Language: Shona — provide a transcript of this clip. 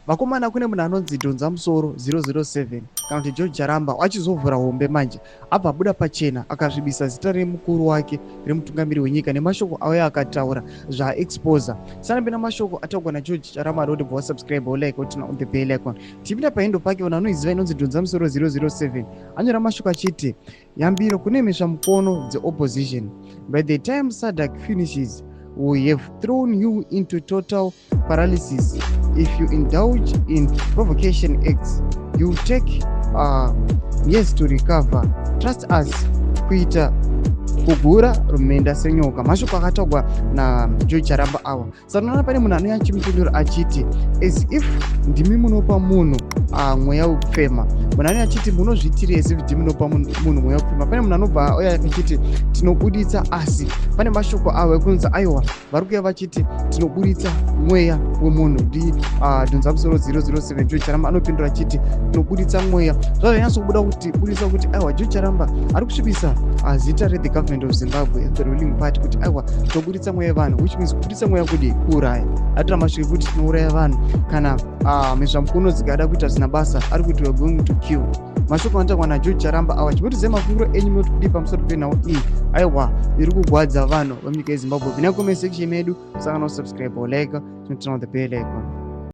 Vakomana, kune munhu anonzi Dhonza Musoro 007 kana kuti George Charamba, achizovhura hombe manje. Abva abuda pachena akasvibisa zita remukuru wake, remutungamiri wenyika, nemashoko auya akataura zvaaexposa. Sanapinda mashoko ataurwa naGeorge Charamba, adoti bva wasubscribe, wolike, woturn on the bell icon. Tichipinda pahandle pake, vanhu vanoiziva inonzi Dhonza Musoro 007, anyora mashoko achiti, "Yambiro kune mhisvamukono dzeopposition: by the time SADC finishes, we have thrown you into total paralysis. If you indulge in provocation acts, you take years to recover. Trust us, kuita kugura rumenda senyoka." Mashoko akataurwa naGeorge Charamba awa. Saka unoona pane munhu anouya achimupindura achiti, "As if ndimi munopa munhu mweya wekufema." Munhu anouya achiti, "Munozviitiri as if ndimi munopa munhu mweya wekufema." Pane munhu anobva auya achiti, "Tinobuditsa," asi pane mashoko avo ekunzi aiwa, vari kuuya vachiti tinobuditsa mweya wemunhu. Ndi Dhonza Musoro 007 George Charamba anopindura achiti tinobuditsa mweya. Zvazvanyatsokubuda kuti budisa kuti aiwa, George Charamba ari kusvibisa zita rethe government of Zimbabwe, the ruling party, kuti aiwa, tinobuditsa mweya wevanhu, which means kubuditsa mweya kudi kuuraya. Atora mashoko ekuti tinouraya vanhu kana mhesvamukono dzikada kuita zvisina basa. Ari kuti, "We are going to kill." Mashoko anotaurwa naGeorge Charamba awa. Chimbotiziva mafungiro enyu, munoti kudii pamusoro penhau iyi, aiwa, iri kugwadza vanhu vemunyika yeZimbabwe? Pinai comment section medu, saka nosubscribe, like, turn on the bell icon.